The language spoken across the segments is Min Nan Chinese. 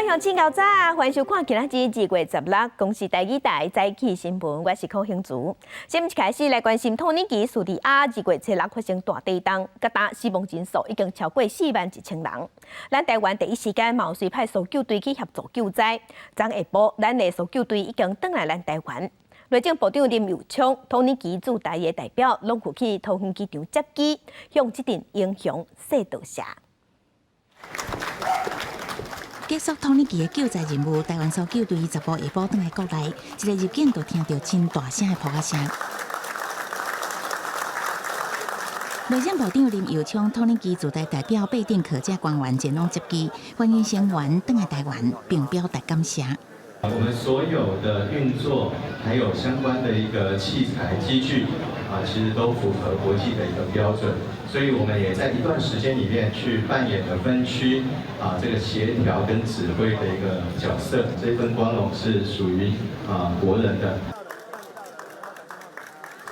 鄉親𠢕早，歡迎收看今仔日2月16公視台語台早起新聞，我是柯興竹。先一開始來關心土耳其敘利亞2月初6發生大地動，佮今死亡人數已經超過4萬1千人。咱台灣第一時間嘛隨派搜救隊去協助救災。昨下晡，咱的搜救隊已經轉來咱台灣。內政部長林右昌、土耳其駐台的代表攏有去桃園機場接機，向這陣英雄說多謝。結束土耳其的救災任務，台灣搜救隊15下晡轉來國內，一个入境就聽著真大聲的噗仔聲。內政部長林右昌、土耳其駐台代表貝丁可這官員前往接機，歡迎成員轉來台灣，並表達感謝。我們所有的運作，還有相關的一個器材機具，啊，其實都符合國際的一個標準，所以我們也在一段時間裡面去扮演了分區啊這個協調跟指揮的一個角色，這份光榮是屬於啊國人的。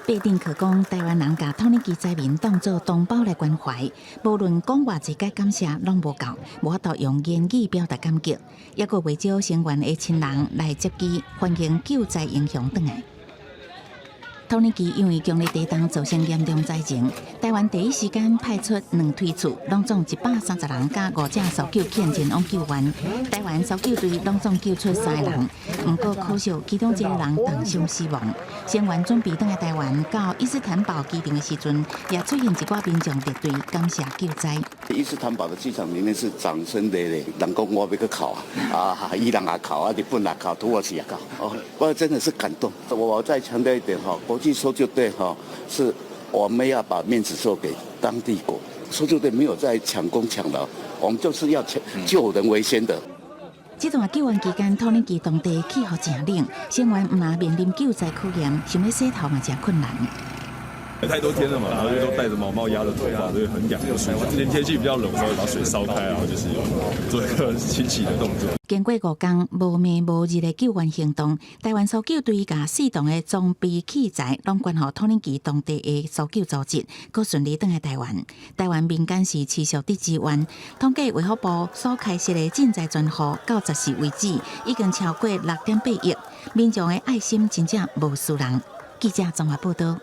貝丁可講，台灣人共土耳其災民當做同胞來關懷，無論講偌濟擺感謝攏無夠，無法度用言語表達感激。抑閣袂少成員的親人來接機，歡迎救災英雄轉來。土耳其因為強烈地動造成嚴重災情，台灣第一時間派出兩梯次，攏總130人佮五架搜救犬前往救援。台灣搜救隊攏總救出三个人，毋過可惜其中一个人凍傷死亡。成員準備轉來台灣到伊斯坦堡機場的時陣，也出現一寡民眾列隊感謝救災。伊斯坦堡的機場裡面是掌聲累累，人講我欲閣哭啊，啊，伊朗也哭啊，日本也哭，土耳其也哭，哦，我真的是感動。我再強調一點哈，國際搜救隊哈，是我們要把面子做給當地國。搜救隊沒有在搶功搶勞，我們就是要救人為先的。這段救援期間，土耳其當地氣候誠冷，成員毋但面臨救災考驗，想欲洗頭嘛誠困難。太多天了嘛，然後就都戴着毛帽壓着頭髮，所以很癢不舒服。之前天氣比較冷，稍微把水燒開，然後就是有做一個清洗的動作。經過5工無暝無日的救援行動，台灣搜救隊共四棟的裝備器材攏捐予土耳其當地的搜救組織，閣順利轉來台灣。台灣民間是持續佇支援，統計衛福部所開設的賑災專戶，到14為止已經超過6.8億。民眾的愛心真正無輸人。記者綜合報道。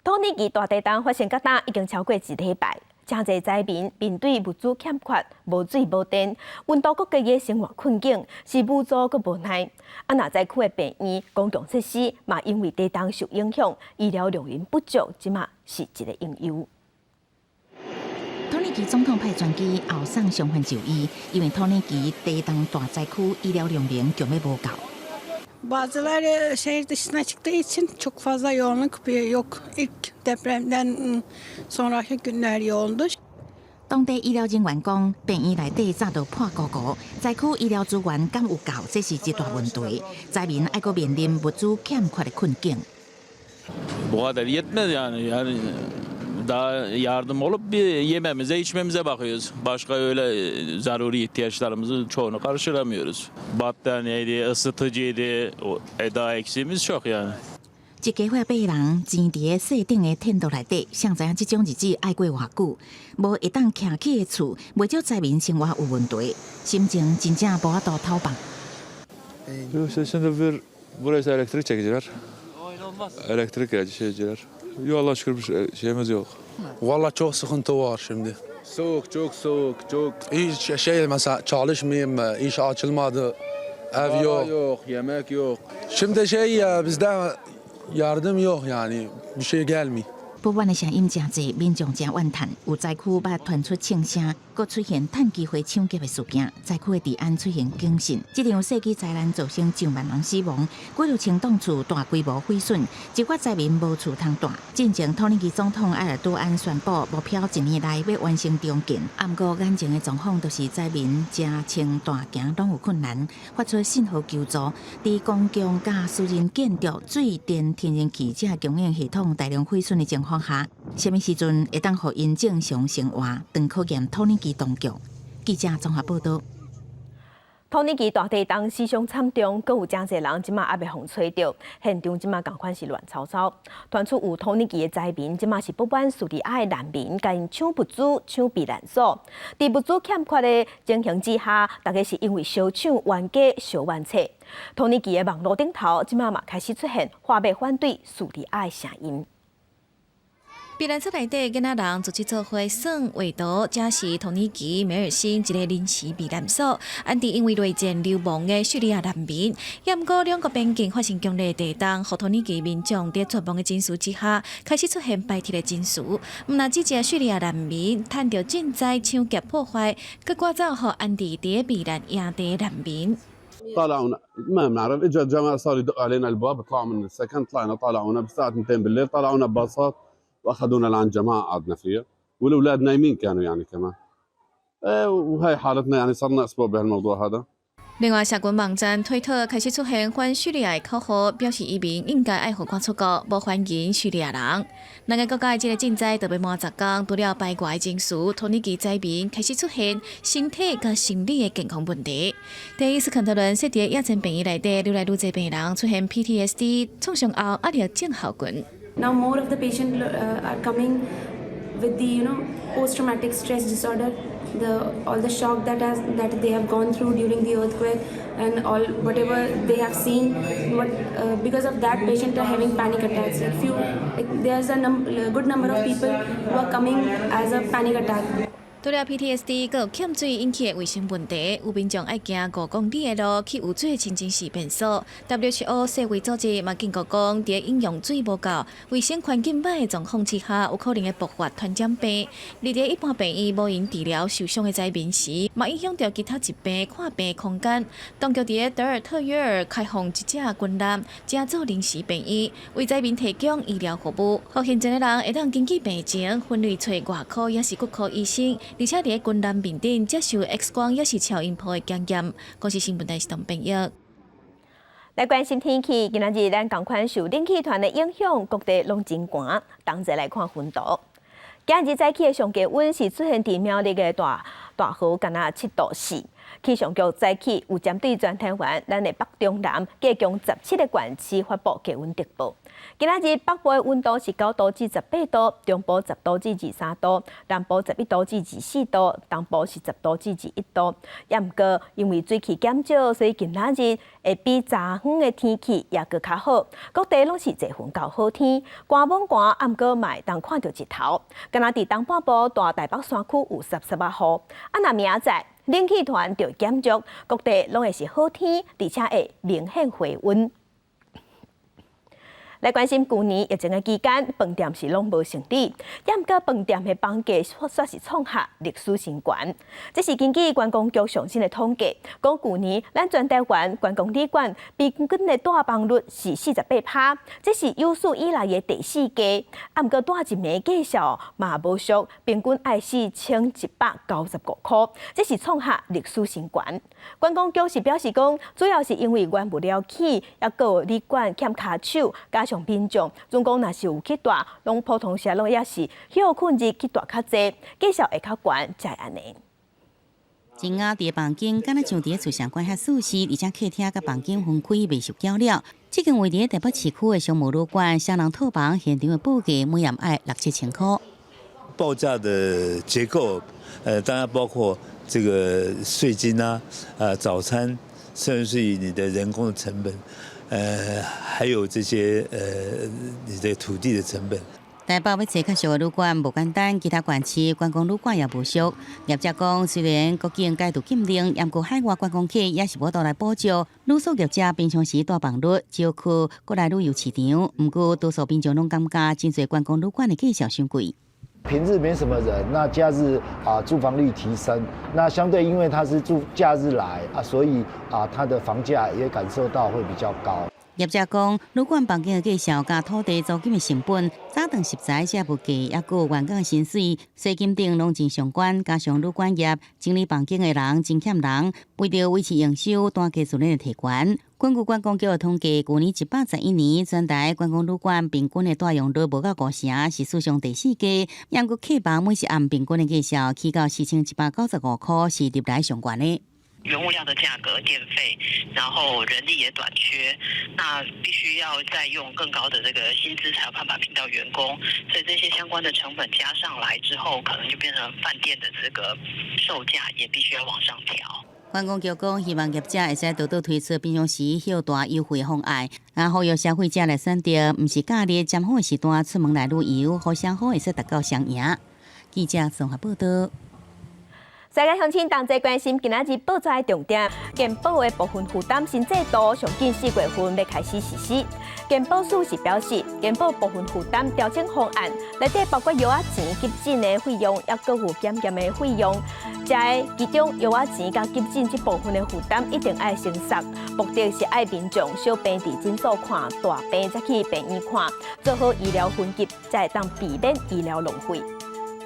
土耳其大地動發生到今已經超過一禮拜，誠濟災民面對物資欠缺、無水無電、溫度閣低的生活困境，是無助閣無奈。啊，若災區的病院、公共設施嘛，因為地動受影響，醫療量能不足，這嘛是一個隱憂。土耳其總統派專機後送傷患就醫，因為土耳其地動大災區醫療量能強欲無夠。 Bazıları şehir dışına çıktığı için çok fazla yoğunluk yok. İlk depremden sonraki günler yoğundu. 當地醫療人員講，病院內底早就破糊糊，災區醫療資源敢有夠，這是一大問題。災民愛閣面臨物資欠缺的困境。 Bu kadar yetmez yani. Yani daha yardım olup bir yememize içmemize bakıyoruz. Başka öyle zaruri ihtiyaçlarımızın çoğunu karşılamıyoruz. Battaniyeydi, ısıtıcıydı, o daha eksiğimiz çok yani. 一家伙八人，賑佇个細頂的天道內底，誰知影這種日子愛過偌久，無會當徛起的厝，袂少災民生活有問題，心情真正無法度透放。 Şimdi bir buraya elektrik çekiciler. Elektrik gelecek şeyciler. Yok Allah'a şükür bir şeyimiz yok. Vallahi çok sıkıntı var şimdi. Soğuk, çok soğuk, çok. Hiç şey mesela çalışmayayım, iş açılmadı, ev yok. Yok, yemek yok. Şimdi şey bizde yardım yok yani, bir şey gelmiyor. 不滿的聲音誠濟，民眾誠怨嘆。有災區捌傳出槍聲，閣出現趁機會搶劫的事件，災區的治安出現警訊。這場世紀災難造成上萬人死亡，幾若千棟厝大規模毀損，一寡災民無厝通蹛。進前土耳其總統埃爾多安宣布目標一年內欲完成重建，毋過眼前的狀況就是災民食穿蹛行攏有困難，發出信號求助。佇公共佮私人建築、水電、天然氣這供應系統大量毀損的情況下，啥物時陣會當予𪜶正常生活，當考驗土耳其當局。記者綜合報道。土耳其大地震死傷慘重，閣有誠濟人這馬猶未予揣著，現場這馬仝款是亂糟糟。傳出有土耳其的災民，這馬是不滿敘利亞的難民，共𪜶搶物資、搶避難所。佇物資欠缺的情形之下，大家是因為相搶冤家相冤冊。土耳其的網路頂頭，這馬嘛開始出現話欲反對敘利亞的聲音。避難所內底囡仔人組織做伙耍畫圖，這是土耳其梅爾辛一个臨時避難所，安置因為內戰流亡的敘利亞難民。也毋過兩國邊境發生強烈地動，予土耳其民眾佇絕望的情緒之下，開始出現排斥的情緒。毋但指責敘利亞難民趁著震災搶劫破壞，閣趕走予安置佇避難營地的難民。 طلعونا ما بنعرف اجى الجماعه صار يدق علينا الباب طلعوا من السكن طلعنا طلعونا بالساعه 2 بالليل طلعونا بباصات واخذونا لعند جماعه قعدنا فيها والاولاد نايمين كانوا يعني كمان إيه وهي حالتنا يعني صرنا اسبوع بهالموضوع هذا. 另外，社群網站推特開始出現反敘利亞的口號，表示移民應該愛予趕出國，無歡迎敘利亞人。兩个國家的這个震災就欲滿10工，除了排外的情緒，土耳其災民開始出現身體佮心理的健康問題。佇伊斯肯德倫設佇野戰病院內底，愈來愈濟病人出現 PTSD 創傷後壓力症候群。 Now more of the patient are coming with the post traumatic stress disorder, the all the shock that they have gone through during the earthquake and all whatever they have seen, what because of that patient are having panic attacks. Like few, like there's a good number of people who are coming as a panic attack. 除了 PTSD，閣有欠水引起的衛生問題，有民眾愛行5公里的路去有水的清真寺便所。WHO 世衛組織嘛警告講，佇飲用水無夠、衛生環境歹的狀況之下，有可能會爆發傳染病。而佇一般病院無閒治療受傷的災民時，嘛影響著其他疾病看病空間。當局佇德爾特約爾開放一隻軍艦，成做臨時病院，為災民提供醫療服務，予現場的人會當根據病情分類揣外科抑是骨科醫生。而且佇軍艦面頂接受 X 光抑是超音波的檢驗。公視新聞台是董編譯。來關心天氣，今仔日咱仝款受冷氣團的影響，各地攏真寒。同齊來看溫度。今日早起的上低溫是出現佇苗栗的大大河，敢若7度4。氣象局早起有針對全台灣，咱的北中南共17個縣市發布低溫特報。今仔日北部的溫度是9度至18度，中部10度至23度，南部11度至24度，東部是10度至21度。也毋過因為水汽減少，所以今仔日會比昨昏的天氣也閣較好。各地攏是濟雲到好天，寒罔寒，啊毋過嘛會當看著日頭。敢若佇東半部大台北山區有濕濕仔雨，啊若明仔載冷氣團就減弱，各地攏會是好天，而且會明顯回溫。來關心舊年疫情的期間，飯店是攏無生理，也毋過飯店的房價煞是創下歷史新高。這是根據觀光局上新的統計，講舊年咱全台灣觀光旅館平均的住房率是48%，這是有史以來的第四低。啊，毋過住一暝價數嘛無俗，平均愛4195塊，這是創下歷史新高。觀光局是表示講，主要是因為原物料起，抑閣有旅館欠跤手，加上民眾總講若是有去蹛，攏普通時攏也是歇睏日去蹛較濟，價數會較懸，才會按呢。真𠢕佇房間，敢若像佇厝上關遐舒適，而且客廳佮房間分開，袂受攪擾。這間位佇台北市區的商務旅館，雙人套房，現場的報價每暗愛六七千塊。報價的結構，當然包括這個稅金啊，早餐，甚至是你的人工的成本。還有這些你的土地的成本。台北欲揣較俗的旅館無簡單，其他縣市觀光旅館也無俗。業者講，雖然國境解除禁令，毋過海外觀光客也是無法度來補救。旅宿業者平常時住房率少去國內旅遊市場，毋過多數民眾攏感覺真濟觀光旅館的價數傷貴。平日沒什麼人，那假日啊住房率提升，那相對因為他是住假日來啊，所以啊他的房價也感受到會比較高。業者講，旅館房間的價數佮土地租金的成本、早頓食材這物價，抑閣有員工的薪水、稅金等攏真相關。加上旅館業整理房間的人真欠人，為著維持營收，單價自然會提懸。根據觀光局的統計，舊年111年全台觀光旅館平均的住用率無到五成，是史上第四低。毋過客房每一暗平均的價數起到4195塊，是歷來上懸的。原物料的價格、電費，然後人力也短缺，那必須要再用更高的這個薪資才有辦法聘到員工，所以這些相關的成本加上來之後，可能就變成飯店的這個售價也必須要往上調。觀光局講，希望業者會使多多推出平常時歇大優惠方案，然後由消費者來選擇，毋是假日尖峰的時段出門來旅遊，予雙方會使達到雙贏。記者綜合報道。世界鄉親同齊關心今仔日報紙的重點，健保的部分負擔新制度上緊4月份欲開始實施。健保署是表示，健保部分負擔調整方案內底包括藥仔錢、急診的費用，抑閣有檢驗的費用。這其中藥仔錢佮急診這部分的負擔一定愛先削，目的是愛民眾小病佇診所看，大病才去病院看，做好醫療分級，才會當避免醫療浪費。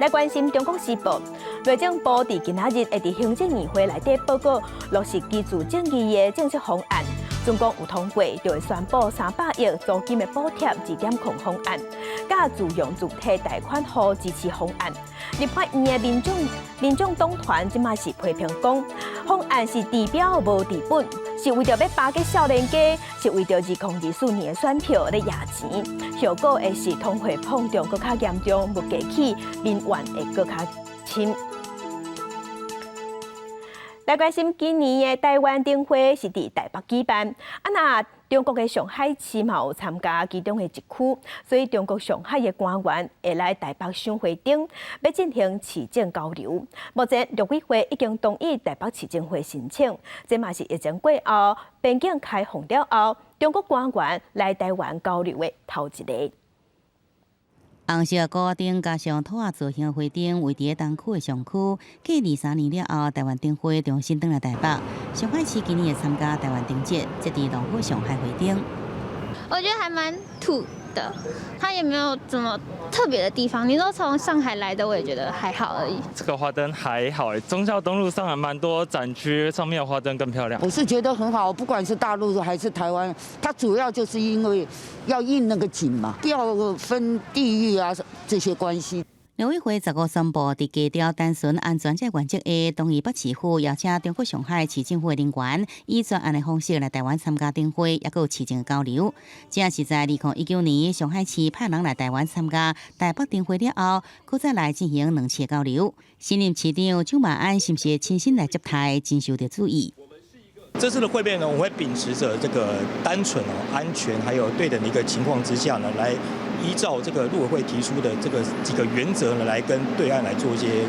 來關心中國時報，內政部佇今仔日會佇行政院會內底報告落實居住正義的政策方案。準講有通過，就會宣布300億租金的補貼2.0方案，佮自用住宅貸款戶支持方案。立法院的民眾黨團這馬是批評講，方案是治標無治本，是為著欲巴結少年家，是為著2024年的選票咧挹錢，後果會是通貨膨脹閣較嚴重，物價起，民怨會閣較深。來關心今年的台灣燈會是佇台北舉辦，啊若中國的上海市嘛有參加其中的一區，所以中國上海的官員會來台北賞花燈，欲進行市政交流。目前陸委會已經同意台北市政會申請，這嘛是疫情過後邊境開放了後，中國官員來台灣交流的頭一个。紅色鼓仔燈加上兔仔造型花燈，位佇東區的上區。過23年了後，台灣燈會重新轉來台北。上海市今年會參加台灣燈節，這佇龍虎上海花燈。我覺得還蠻土的，它也沒有怎麼特別的地方。你說從上海來的，我也覺得還好而已。這個花燈還好，忠孝東路上還蠻多展區，上面的花燈更漂亮。我是覺得很好，不管是大陸還是台灣，它主要就是因為要應那個景嘛，不要分地域啊這些關係。陸委會15宣布，佇低調單純安全這原則下，同意北市府邀請中國上海市政府的人員，以專案的方式來台灣參加燈會，抑閣有市政交流。這是在2019年上海市派人來台灣參加台北燈會了後，閣再來進行兩次交流。新任市長蔣萬安是毋是親身來接待，真受著注意。這次的會面呢，我會秉持著這個單純、安全還有對等的一個情況之下呢，來依照這個陸委會提出的這個幾個原則呢，來跟對岸來做一些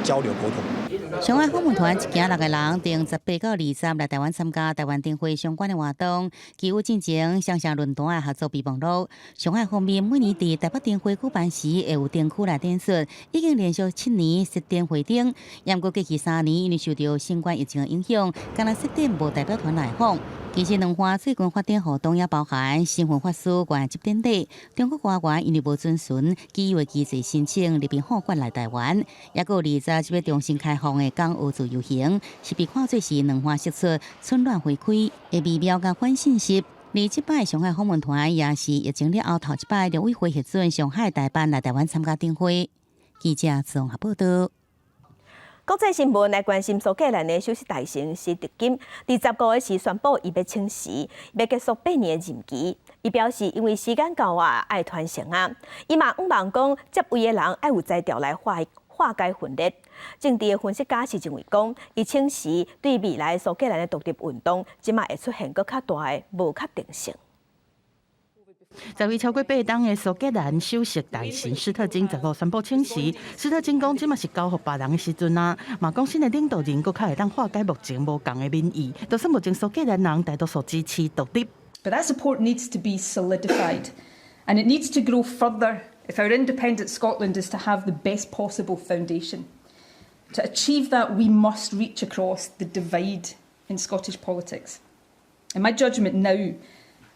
交流溝通。上海訪問團一行六個人，從18到20來台灣參加台灣燈會相關的活動，其有進前雙向論壇的合作備忘錄。上海方面每年佇台北燈會舉辦時，會有燈區來展出，已經連續7年設展花燈。毋過過去3年因為受著新冠疫情的影響，干焦設展無代表團來訪。其實兩岸最近發展互動也包含身份法師懸執典禮。中國官員因為無遵循既有的機制申請入稟報館來台灣，抑閣有20日重新開放的港澳自由行，是被看做是兩岸釋出春暖花開的微妙佮反信息。而這擺上海訪問團也是疫情了後頭一擺陸委會核准上海代辦來台灣參加燈會。記者綜合報道。國際新聞來關心蘇格蘭的首相大臣斯特金，佇15日時宣布伊欲請辭，欲結束8年的任期。伊表示，因為時間到啊，愛傳承啊。伊嘛向望講，接位的人愛有才調來化解分裂。政治的分析家是認為講，伊請辭對未來蘇格蘭的獨立運動，這馬會出現閣較大的無確定性。在位超過8冬的蘇格蘭首相大臣斯特金15宣布請辭。斯特金講，這馬是交予別人的時陣啊，嘛講新的領導人閣較會當化解目前無仝的民意。就算目前蘇格蘭人大多數支持獨立。 But that support needs to be solidified, and it needs to grow further if our independent Scotland is to have the best possible foundation. To achieve that, we must reach across the divide in Scottish politics. In my judgment now,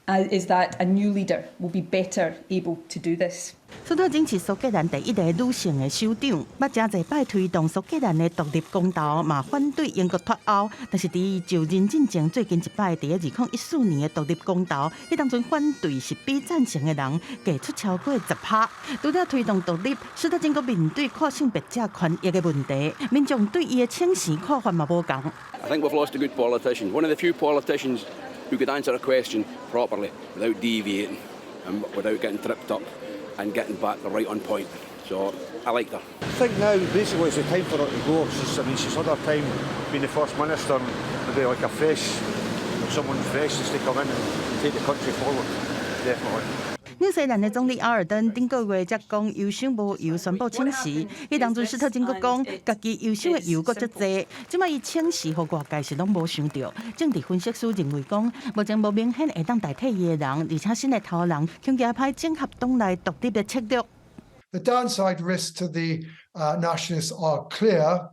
Is that a new leader will be better able to do this. 斯特金是蘇格蘭第一个女性的首長，捌誠濟擺推動蘇格蘭的獨立公投，嘛反對英國脫歐。但是佇伊就任進前最近一擺，佇2014年的獨立公投，彼當陣反對是比贊成的人加出超過10%。除了推動獨立，斯特金閣面對跨性別者權益的問題，民眾對伊的請辭看法嘛無仝。 I think we've lost a good politician, one of the few politicians who could answer a question properly without deviating and without getting tripped up and getting back right on point. So I liked her. I think now basically it's the time for her to go. She's, I mean, she's had her time being the First Minister and maybe like a fresh, someone fresh just to come in and take the country forward. Definitely. 紐西蘭的總理阿爾登頂個月才講憂傷無油宣布請辭，彼當陣斯特金閣講，家己憂傷的油閣足濟，這擺伊請辭予外界是攏無想著。政治分析師認為講，目前無明顯會當代替伊的人，而且新的頭人恐驚歹整合黨內獨立的策略。 The downside risks to the nationalists are clear.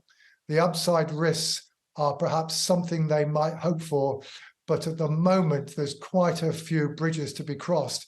The upside risks are perhaps something they might hope for, but at the moment there's quite a few bridges to be crossed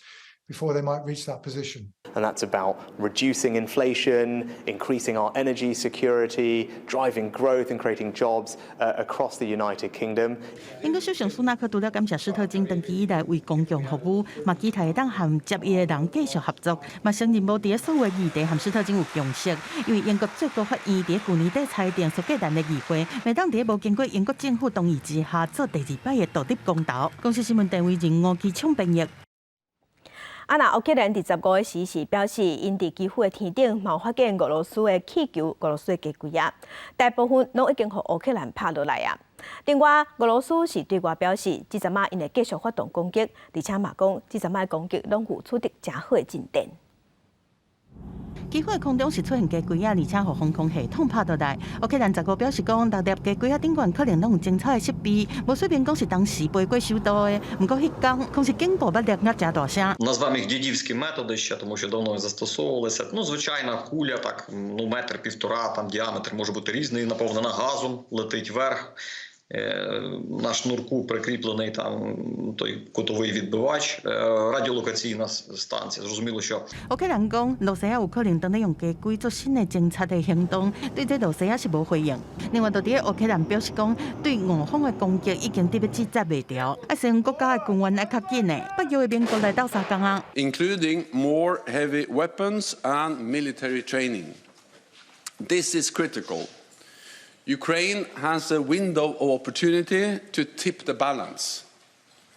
before they might reach that position. And that's about reducing inflation, increasing our energy security, driving growth and creating jobs across the United Kingdom. 英國首相蘇納克除了感謝斯特金長期以來為公共服務，嘛期待會當和接伊的人繼續合作，嘛承認無佇所有議題和斯特金有共識，因為英國最高法院佇舊年底裁定蘇格蘭的議會，袂當佇無經過英國政府同意之下做第二擺的獨立公投。公視新聞陳偉仁吳基聰編譯。啊，若烏克蘭佇15時是表示，𪜶佇基輔的天頂嘛發現俄羅斯的氣球、俄羅斯的機櫃仔，大部分攏已經予烏克蘭拍落來啊。另外，俄羅斯是對外表示，這陣仔𪜶會繼續發動攻擊，而且嘛講，這陣仔的攻擊攏有取得誠好的進展。基輔的空中是出現機櫃仔，而且予防空系統拍落來。烏克蘭15表示講，六粒機櫃仔頂懸可能攏有偵測的設備，無說明講是當時飛過首都的。毋過彼工，空襲警報捌掠甲誠大聲。 Назвемо їх дідівські методи ще, тому що давно застосовувалися. Ну, звичайна куля, так, ну, метр, півтора, там діаметр може бути різний, наповнена газом, летить вверх. На шнурку прикріплений там той кутовий відбивач, радіолокаційна станція. Зрозуміло, що 烏克蘭講，羅西亞有可能當咧用機櫃做新的偵察的行動，對這羅西亞是無回應。另外，就佇烏克蘭表示講，對俄方的攻擊已經得欲制裁袂牢，啊，西方國家的軍援愛較緊的，北約的盟國來鬥相共啊。 Including more heavy weapons and military training. This is critical. Ukraine has a window of opportunity to tip the balance,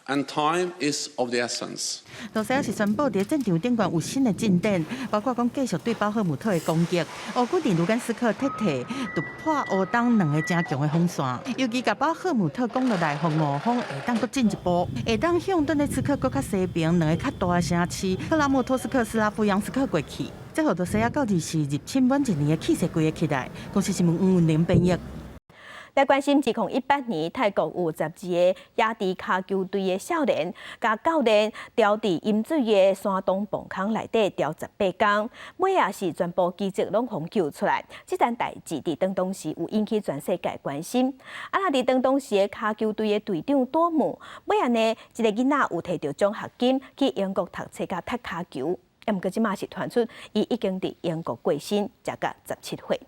and time is of the essence. 羅西亞是宣布佇戰場頂懸有新的進展，包括講繼續對巴赫姆特的攻擊。烏軍佇盧甘斯克徹退突破烏東兩个誠強的防線，尤其共巴赫姆特攻落來，予俄方會當閣進一步，會當向頓涅茨克閣較西邊兩个較大的城市克拉莫托斯克、斯拉夫揚斯克過去。這予羅西亞到二是入侵滿一年的氣勢規个起來。公視新聞黃文玲編譯。來關心，2018年，泰國有12個野豬跤球隊的少年，佮教練牢佇淹水的山洞墓坑內底牢18工，尾仔是全部奇蹟攏予救出來。這件代誌佇當當時有引起全世界關心。啊，若佇當當時的跤球隊的隊長多姆，尾仔呢，這个囡仔有提著獎學金去英國讀冊佮踢跤球，毋過這馬是傳出，伊已經佇英國過身，食甲17歲。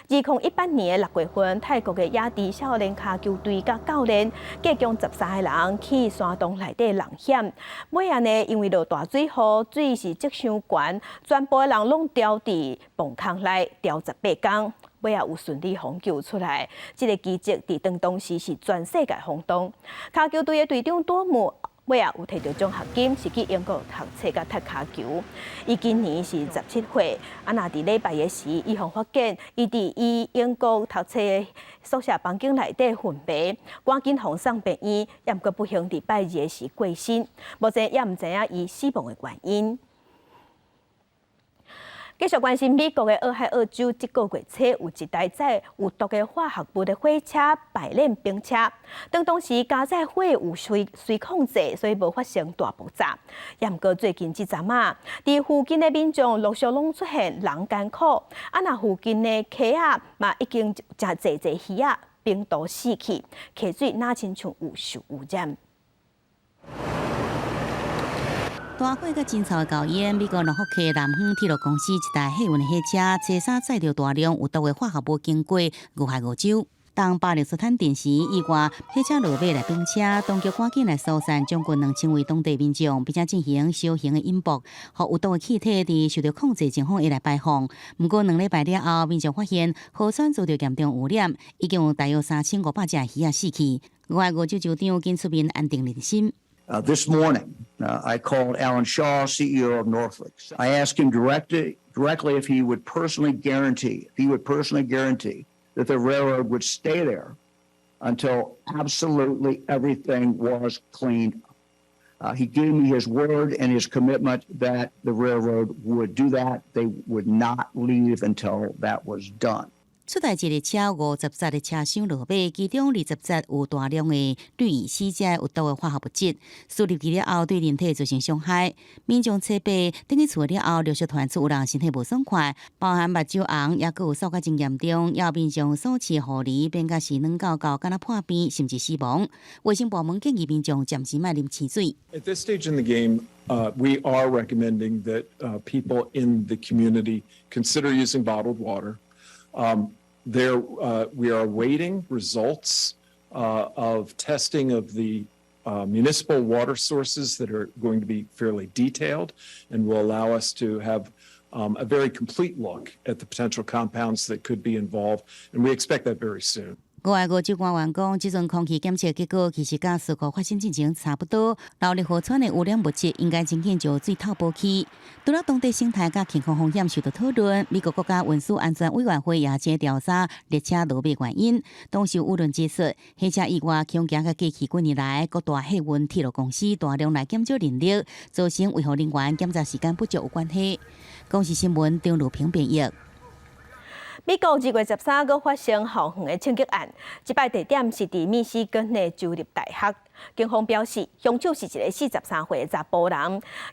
2018年6月份，泰國的野豬少年跤球隊佮教練，計共13個人去山洞內底弄險。尾仔呢，因為落大水雨，水是積傷懸，全部的人攏牢佇墓坑內牢18工。尾仔有順利予救出來。這个奇蹟佇當當時是全世界轟動。跤球隊的隊長多姆，尾仔有提著獎學金，是去英國讀冊佮踢跤球。伊今年是17歲，啊，若佇禮拜的時，伊予發現伊佇伊英國讀冊的宿舍房間內底昏迷，趕緊予送病院，也毋過不幸佇拜二的時過身，目前也毋知影伊死亡的原因。繼續關心美國的俄亥俄州，這個月初有一台載有毒的化學物的火車排練兵車，當當時加載火有隨隨控制，所以無發生大爆炸。也毋過最近這陣仔，佇附近的民眾陸續攏出現人乾渴，啊若附近的溪仔嘛已經誠濟濟魚仔冰凍死去，溪水若親像有受污染。大火佮真臭的厚煙，美國諾福克南方鐵路公司一台客運火車，初三載著大量有毒的化合物經過俄亥俄州。當巴勒斯坦電視意外火車落尾來斷車，當局趕緊來疏散將近2000位當地民眾，並且進行小型的引爆，予有毒的氣體佇受著控制情況下來排放。毋過2禮拜了後，民眾發現河川遭著嚴重污染，已經有大約3500隻魚仔死去。俄亥俄州州長緊出面安定人心。 This morning, I called Alan Shaw, CEO of Norfolk. I asked him directly if he would personally guarantee that the railroad would stay there until absolutely everything was cleaned up. He gave me his word and his commitment that the railroad would do that. They would not leave until that was done. 出代誌列車50節的車廂落尾，其中20節有大量的氯乙烯這有毒的化學物質，輸入去了後對人體造成傷害。民眾初八轉去厝了後，陸續傳出有人身體無爽快，包含目睭紅，抑閣有嗽甲真嚴重，也有民眾所飼狐狸變甲是軟厚厚，敢若破病，甚至死亡。衛生部門建議民眾暫時莫啉清水。 At this stage in the game, we are recommending that people in the community consider using bottled water. There, we are awaiting results of testing of the municipal water sources that are going to be fairly detailed and will allow us to have a very complete look at the potential compounds that could be involved, and we expect that very soon. 俄亥俄州官員講，這陣空氣檢測結果其實佮事故發生進前差不多。流入河川的污染物質應該真緊就水透無去。除了當地生態佮健康風險受到討論，美國國家運輸安全委員會也正調查列車落尾原因。當時輿論指出，火車意外恐驚佮過去幾年來各大客運鐵路公司大量來減少人力，造成維護人員檢查時間不足有關係。公視新聞張如平編譯。美國2月13閣發生校園的槍擊案，這擺地點是佇密西根的州立大學。警方表示，兇手是一个43歲的查埔人，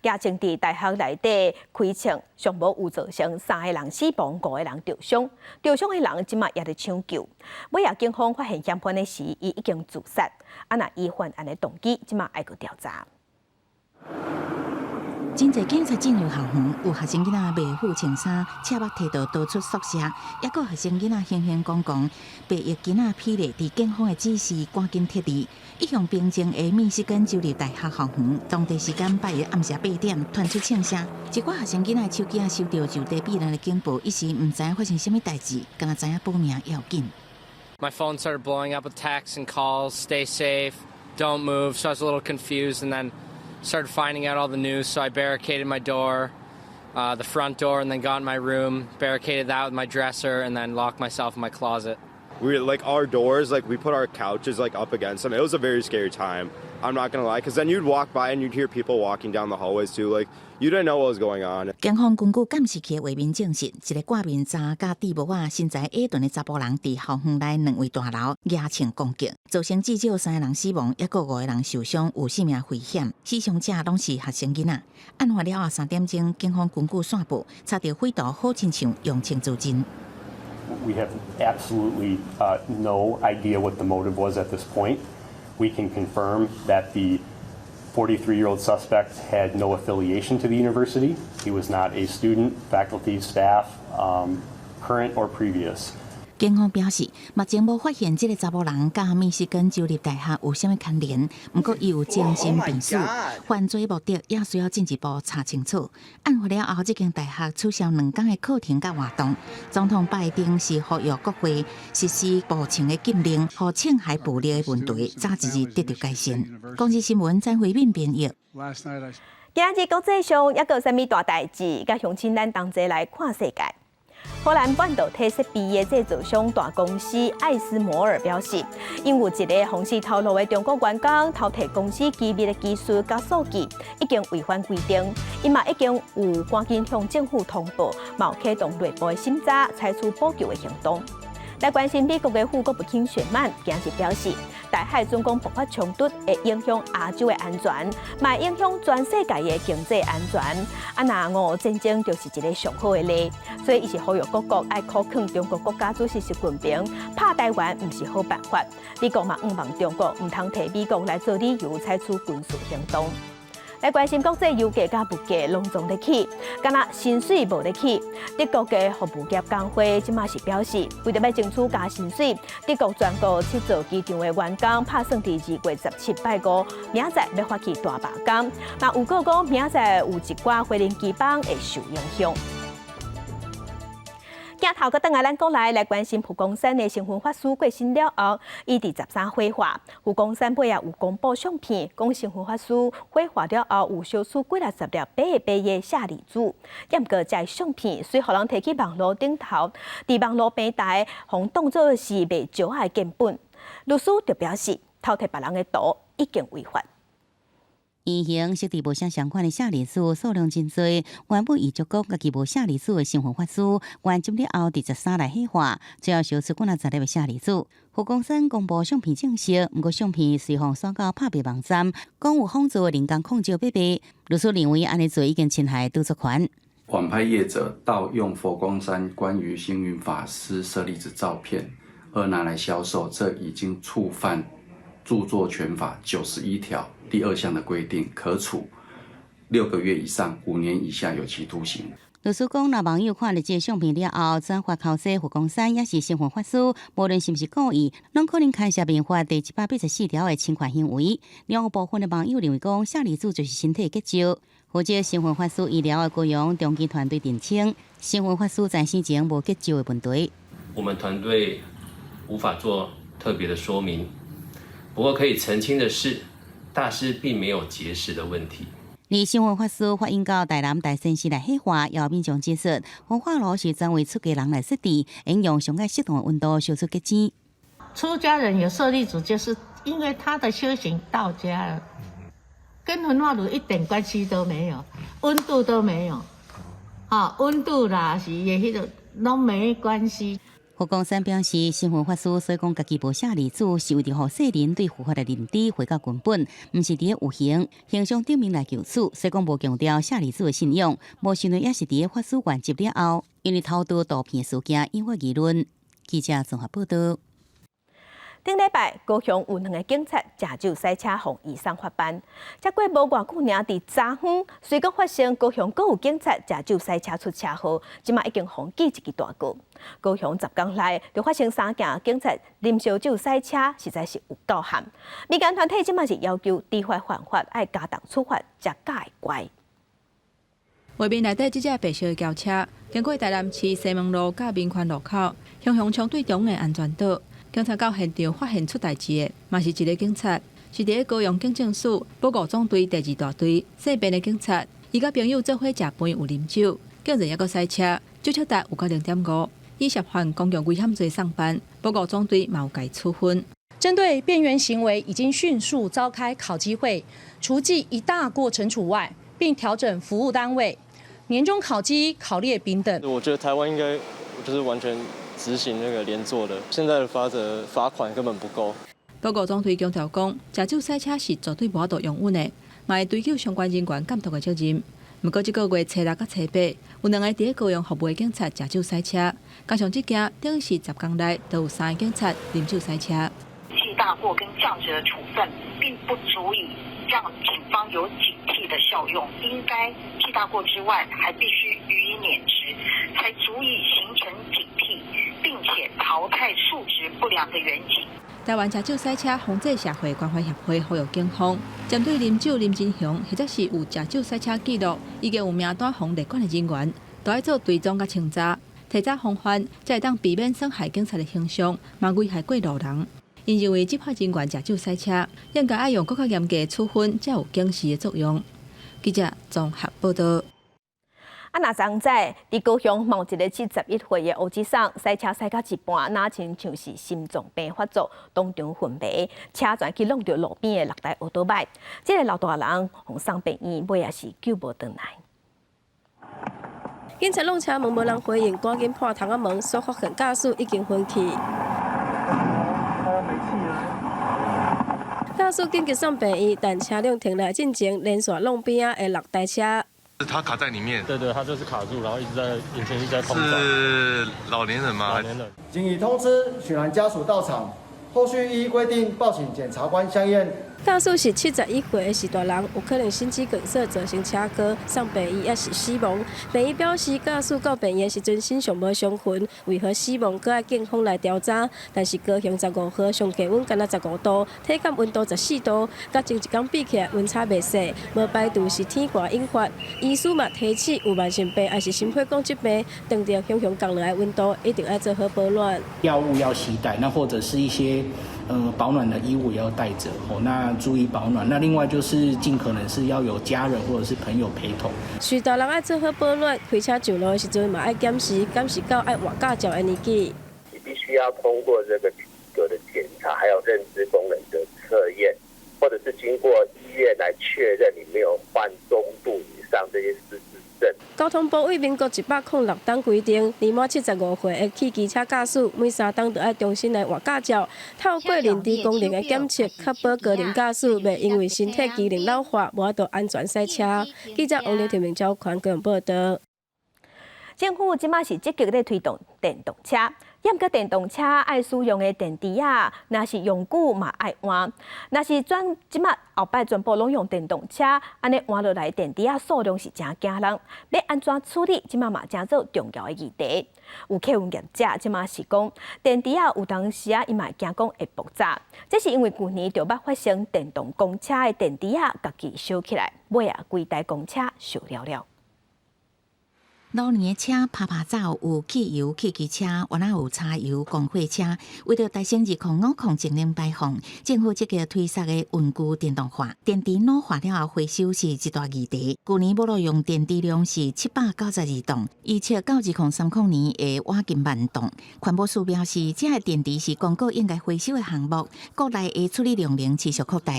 舉槍佇大學內底開槍，上無有造成三个人死亡，五個人著傷。著傷的人這馬也佇搶救。尾仔警方發現嫌犯的時，伊已經自殺。啊，若伊犯案的動機，這馬愛閣調查。真濟警察進入校園，有學生囡仔袂赴穿衫，赤目提刀逃出宿舍，抑閣學生囡仔興興講講，白衣囡仔披咧，佇警方的指示趕緊撤離。一向平靜的密西根州立大學校園，當地時間拜一暗時8點傳出槍聲，一寡學生囡仔手機仔收著就地避難的警報，一時毋知影發生啥物代誌，敢若知影保命要緊。 My phone started blowing up with texts and calls, stay safe, don't move, so I was a little confused and then started finding out all the news, so I barricaded my door, the front door, and then got in my room, barricaded that with my dresser, and then locked myself in my closet. We like our doors, like we put our couches like up against them. It was a very scary time. I'm not gonna lie, because then you'd walk by and you'd hear people walking down the hallways too. Like you didn't know what was going on. 警方根據監視器的畫面證實，一個掛面罩佮戴帽仔、身材矮鈍的查埔人，佇校園內兩位大樓舉槍攻擊，造成至少三個人死亡，抑閣五個人受傷，有性命危險。死傷者攏是學生囡仔。案發了後3點鐘，警方根據線報，查著匪徒好親像用槍自盡。 We have absolutely no idea what the motive was at this point. We can confirm that the 43-year-old suspect had no affiliation to the university. He was not a student, faculty, staff, current or previous. 警方表示，目前無發現這个查埔人佮密西根州立大學有啥物牽連，毋過伊有精神病史，犯罪目的也需要進一步查清楚。案發了後，這間大學取消2工的課程佮活動。總統拜登是呼籲國會實施步槍的禁令，予槍械暴力的問題早一日得著改善。公視新聞詹慧敏編譯。今日國際上抑閣有啥物大代誌？佮鄉親咱同齊來看世界。荷蘭半導體設備的製造商大公司艾斯摩爾表示，𪜶有一个予透露的中國員工偷提公司機密的技術佮數據，已經違反規定。𪜶嘛已經有趕緊向政府通報，嘛有啟動內部的審查，採取補救的行動。來關心美國的副國務卿雪曼今日表示，台海準講爆發衝突會影響亞洲的安全，嘛會影響全世界的經濟安全。啊，若俄烏戰爭就是一个上好的例，所以伊是呼籲各國愛苦勸中國國家主席習近平，拍台灣毋是好辦法。美國嘛向望中國毋通提美國來做理由，採取軍事行動。來關心國際油價佮物價攏總咧起，敢若薪水無咧起。德國的服務業工會這馬是表示，為著欲爭取加薪水，德國全國七座機場的員工拍算佇2月17拜五，明仔載欲發起大罷工。嘛預告講，明仔載有一寡飛行機班會受影響。鏡頭閣轉來咱國內來關心佛光山的星雲法師過身了後，伊佇13火化。佛光山尾也有公布相片，講星雲法師火化了後有燒出幾若十粒白的白的舍利子。毋過這相片隨予人提去網路頂頭，佇網路平台予當做是賣石仔的見本。律師就表示，偷提別人的圖已經違法。圓形設置無啥相款的舍利子數量真濟，原本預祝講家己無舍利子的星雲法師，圓寂了後佇13來火化，最後燒出幾若十粒的舍利子。佛光山公布相片證實，毋過相片隨予刷到拍賣網站，講有仿造人工礦石買賣，律師認為按呢做已經侵害著作權。網拍業者盜用佛光山關於星雲法師舍利子照片而拿來銷售，這已經觸犯著作權法91條第二項的規定，可處6個月以上5年以下有期徒刑。律師講，若網友看著這个相片了後，轉發剾洗佛光山，抑是星雲法師，無論是毋是故意，攏可能牽涉民法第184條的侵權行為。另有部分的網友認為講，舍利子就是身體結石。負責星雲法師醫療的高雄中醫團隊澄清，星雲法師在生前無結石的問題。我們團隊無法做特別的說明，不過可以澄清的是，大師並沒有結石的問題。而星雲法師法引到台南大仙寺來火化，有民眾指出，焚化爐是專為出家人來設置，應用上蓋適當的溫度燒出結晶。出家人有舍利子，就是因為他的修行到家了，跟焚化爐一點關係都沒有，溫度都沒有，啊，溫度啦是也彼個攏沒關係。佛光山表示，星雲法師所講家己無舍利子，是為著予世人對佛法的認知回到根本，毋是佇咧有形形象頂面來求取，所以講無強調舍利子的信仰，無想到也是佇咧法師圓寂了後，因為偷盜圖片事件引發議論。記者綜合報道。頂禮拜高雄有兩个警察食酒駛車，予移送法辦。才過無偌久爾，佇昨昏隨閣發生高雄閣有警察食酒駛車出車禍，這馬已經予記一支大過。高雄10工內就發生三件警察啉燒酒駛車，實在是有夠悍。民間團體這馬是要求知法犯法，愛加重處罰，才較會乖。畫面內底這隻白色的轎車，經過台南市西門路佮民權路口，雄雄衝對中的安全島。警察到現場發現出代誌的，嘛是一个警察，是佇咧高雄警政署保五總隊第二大隊姓卞的警察。伊佮朋友做伙食飯有啉酒，竟然猶閣駛車，酒測值有到0.5，伊涉犯公共危險罪送辦，保五總隊嘛有共處分。針對辨員行為，已經迅速召開考績會，除記一大過懲處外，並調整服務單位、年終考績、考列丙等。我覺得台灣應該就是完全執行那個連坐的，現在的罰則罰款根本不夠。報告總隊強調講，食酒駛車是絕對無法度容忍的，嘛會追究相關人員監督的責任。毋過，這個月初六佮初八，有兩个佇咧高雄服務的警察食酒駛車，加上這件，等於是10工內都有三个警察啉酒駛車。記大過跟這樣子的處分，並不足以讓警方有警惕的效用，應該記大過之外，還必須予以免職，才足以形成警惕，並且淘汰素質不良的員警。台灣食酒駛車防制社會關懷協會呼籲警方，針對啉酒啉真兇，或者是有食酒駛車記錄，已經有名單予列管的人員，都愛做追蹤佮清查，提早防範，才會當避免損害警察的形象，嘛危害過路人。𪜶認為執法人員食酒駛車，應該愛用閣較嚴格的處分，才有警示的作用。記者綜合報道。啊，若昨早佇高雄某一个71歲的烏吉桑駛車駛到一半，若親像是心臟病發作，當場昏迷，車全去挵著路邊的六台歐多擺。這个老大人予送病院，尾也是救無轉來。警察挵車門無人回應，趕緊破窗仔門，煞發現駕駛已經昏去。駕駛緊急送病院，但車輛停來進前，連續挵邊仔的六台車。他卡在裡面，對對，他就是卡住，然後一直在引擎一直在碰撞。是老年人嗎？老年人。經已通知許蘭家屬到場，後續依規定報請檢察官相驗。駕駛是71歲的徐大人，有可能心肌梗塞造成車禍，送病院抑是死亡。病院表示，駕駛到病院時陣身上無傷痕，為何死亡？閣愛警方來調查。但是高雄15號上低溫干焦15度，體感溫度14度，佮前一工比起來溫差袂細，無排除是天寒引發。醫師嘛提醒，有慢性病抑是心血管疾病，當著雄雄降落來溫度，一定愛做好保暖。藥物要攜帶，那或者是一些保暖的衣物也要帶著，哦，那注意保暖。那另外就是盡可能是要有家人或者是朋友陪同。序大人愛做好保暖，開車上路的時陣嘛愛檢視，檢視到愛換駕照的年紀。你必須要通過這個體格的檢查，還有認知功能的測驗，或者是經過醫院來確認你沒有患中度以上這些失智症。交通部對民國106冬規定，年滿75歲的汽機車駕駛，每3冬就愛重新來換駕照。透過認知功能的檢測，確保高齡駕駛袂因為身體機能老化，無法度安全駛車。記者王劉庭明、趙寬個報道。政府這馬是積極咧推動電動車，毋過電動車愛使用的電池仔，若是用久嘛愛換，若是轉這馬後擺全部攏用電動車，按呢換落來電池仔數量是誠驚人，欲按怎處理？這馬嘛成做重要的議題。有客運業者這馬是講，電池仔有當時仔伊嘛會驚講會爆炸，這是因為舊年就捌發生電動公車的電池仔家己燒起來，尾仔規台公車燒了了。老年的車趴趴走，有汽油汽機車，猶若有柴油公貨車。為著提升2050淨零排放，政府積極推捒的運具電動化，電池老化了後回收是一大議題。舊年無路用電池量是792噸，預測到2030年會倚近1萬噸。環保署表示，這个電池是公告應該回收的項目，國內的處理量能持續擴大。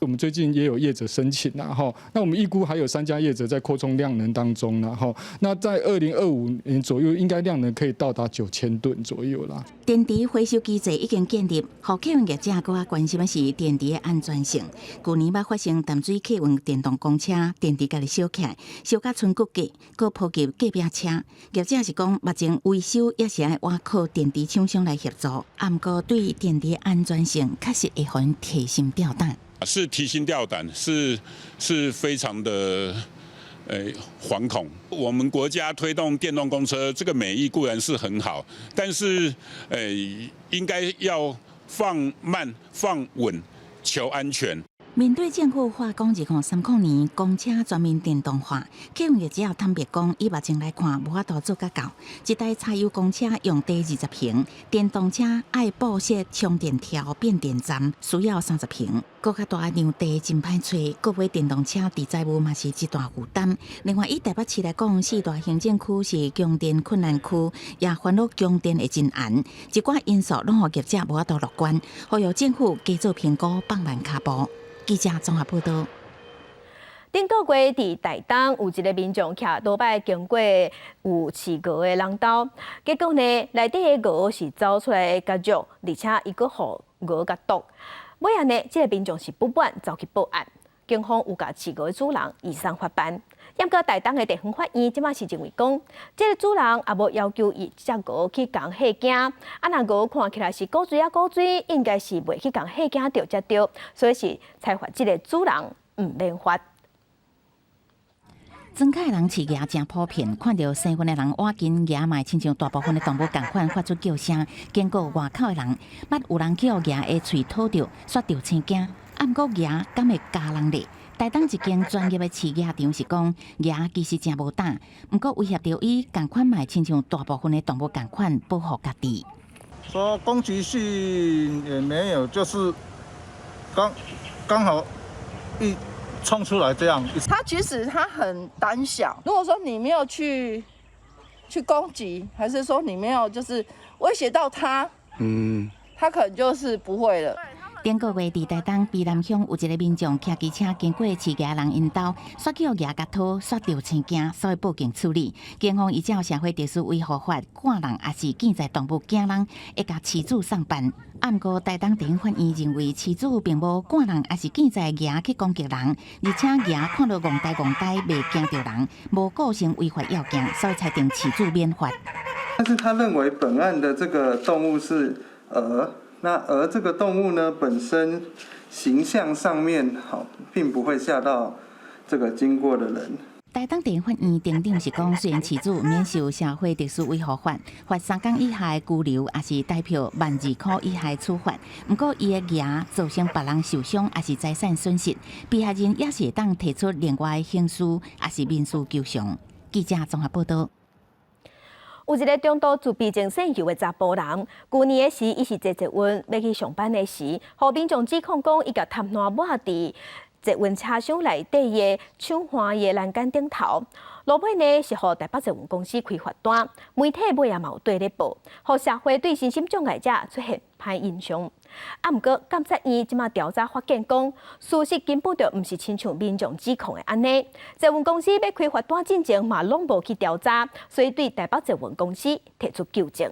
我們最近也有業者申請啦，哈，那我們預估還有3家業者在擴充量能當中啦，哈，那在2025年左右，應該量能可以到達9000噸左右啦。電池回收機制已經建立，予客運業者閣較關心的是電池的安全性。舊年捌發生淡水客運電動公車電池家己燒起來，燒甲賰骨架，閣波及隔壁車。業者是講，目前維修也是愛倚靠電池廠商來協助，毋過對電池安全性確實會予人提心吊膽。是提心吊膽，是非常的惶恐。我們國家推動電動公車，這個美意固然是很好，但是應該要放慢、放穩，求安全。面對政府喊講2030年公車全面電動化，客運業者坦白講，以目前來看，無法度做甲到。一台柴油公車用地20坪，電動車愛佈設充電條變電站，需要30坪，閣較大量地真歹揣，閣買電動車佇載物嘛是一大負擔。另外，以台北市來講，四大行政區是供電困難區，也煩惱供電會真絚，一寡因素攏予業者無法度樂觀，呼籲政府加做評估，放慢跤步。記者綜合報道。頂個月佇台東有一個民眾騎倒擺經過有飼鵝的人兜，結果呢，內底的鵝是走出來共啄，而且伊閣予鵝共啄。尾仔呢，這個民眾是不滿，走去報案，警方有共飼鵝的主人移送法辦。毋過台東的地方法院這馬是認為講，這個主人也無要求伊這隻鵝去共嚇驚，啊若鵝看起來是古錐仔古錐，應該是袂去共嚇驚著才對，所以是裁罰這個主人毋免罰。莊腳的人飼鵝誠普遍，看著生份的人倚近鵝嘛會親像大部分的動物仝款發出叫聲，警告外口的人。捌有人去予鵝的喙討著，煞著青驚。啊，毋過鵝敢會咬人咧？台東一間專業的飼鵝場是講，鵝其實誠無膽，毋過威脅著伊，仝款嘛會親像大部分的動物仝款保護家己。說攻擊性也沒有，就是剛剛好一衝出來這樣。它其實它很膽小，如果說你沒有去攻擊，還是說你沒有就是威脅到它，它可能就是不會了。頂個月佇台東卑南鄉有一個民眾騎機車經過飼鵝人𪜶兜，煞去予鵝共討，煞著青驚，所以報警處理。警方依照社會秩序維護法，趕人抑是見在動物驚人，會共飼主送辦。啊，毋過台東地方法院認為飼主並無趕人，抑是見在鵝去攻擊人，而且鵝看著戇呆戇呆，袂驚著人，無構成違法要件，所以裁定飼主免罰。但是他認為本案的這個動物是鵝。那鵝這個動物呢，本身形象上面，好，並不會嚇到這個經過的人。台東地法院庭長是講，雖然飼主免受社會特殊維護法，罰3工以下的拘留，抑是台票12,000塊以下的處罰。毋過伊的牙造成別人受傷，抑是財產損失，被害人也是會當提出另外的刑事，抑是民事求償。記者綜合報道。有一个中度自閉症腺樣的查埔人，舊年的時，伊是坐捷運欲去上班的時，予民眾指控講，伊共痰瀾抹佇捷運車廂內底的手環的欄杆頂頭。落尾呢是予台北捷運公司開罰單，媒體尾仔嘛有綴咧報，予社會對身心障礙者出現歹印象。啊，毋過監察院這馬調查發現講，事實根本就毋是親像民眾指控的按呢。捷運公司欲開罰單進前嘛攏無去調查，所以對台北捷運公司提出糾正。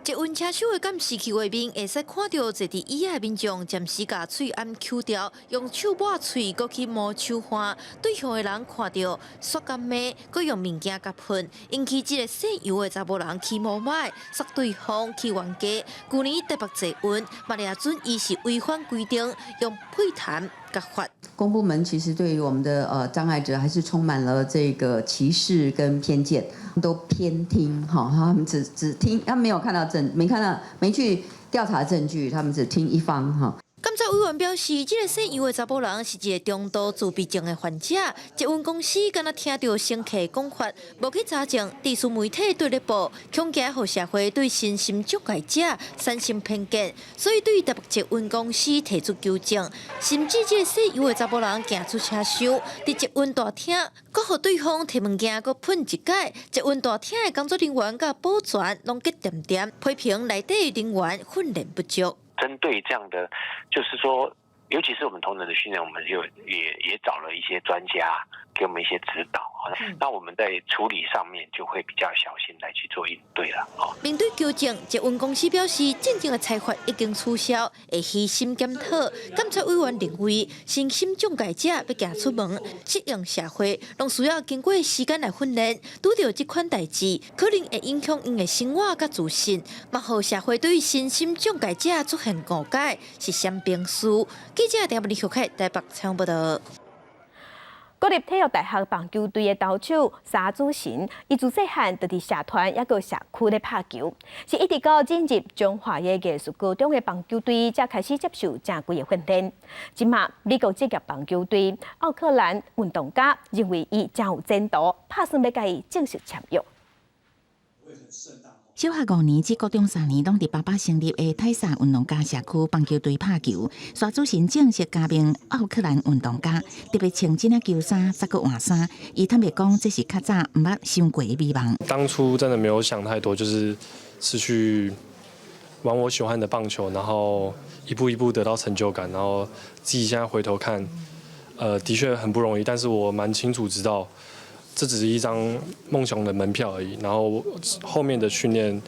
捷運車廂的監視器畫面，會使看著坐佇椅仔的民眾暫時共喙罨抾掉，用手抹喙，閣去摸手環。對向的人看著，煞共罵，閣用物件共噴，引起這个姓楊的查某人起毛買，殺對方去冤家。舊年台北捷運嘛掠準伊是違反規定，用屁痰共罰。公部門其實對於我們的障礙者，還是充滿了這個歧視跟偏見，都偏聽哈，他們只聽，他沒有看到證，沒看到，沒去調查證據，他們只聽一方哈。監察委員表示，這个姓楊的查某人是一个中度自閉症的患者。捷運公司敢若聽著乘客講法，無去查證，致使媒體綴咧報，恐驚予社會對身心障礙者產生偏見，所以對台北捷運公司提出糾正。甚至這个姓楊的查某人行出車廂，佇捷運大廳，閣予對方提物件，閣噴一擺。捷運大廳的工作人員佮保全攏激恬恬，批評內底人員訓練不足。針對這樣的，就是說，尤其是我們同仁的訓練，我們就也找了一些專家給我們一些指導。那我們在處理上面就會比較小心來去做應對了。面對糾正，捷運公司表示，進前的裁罰已經取消，會虛心檢討。監察委員認為，身心障礙者欲行出門，適應社會，攏需要經過時間來訓練。拄著這款代誌，可能會影響𪜶的生活佮自信，嘛予社會對身心障礙者出現誤解，是雙邊事。記者鄭文麗台北採訪報道。國立體育大學棒球隊的投手沙祖神，伊自細漢就佇社團抑閣社區咧拍球，是一直到進入彰化的藝術高中的棒球隊，才開始接受正規的訓練。這馬美國職業棒球隊奧克蘭運動家認為伊誠有前途，拍算欲共伊正式簽約。小學5年至國中3年，攏佇爸爸成立的泰薩運動家社區棒球隊拍球。沙祖神正式加盟奧克蘭運動家，特別穿這領球衫，再閣換衫。伊坦白講，這是較早毋捌想過的美夢。當初真的沒有想太多，就是是去玩我喜歡的棒球，然後一步一步得到成就感，然後自己現在回頭看，的確很不容易，但是我蠻清楚知道，這只是一張夢想的門票而已，然後後面的訓練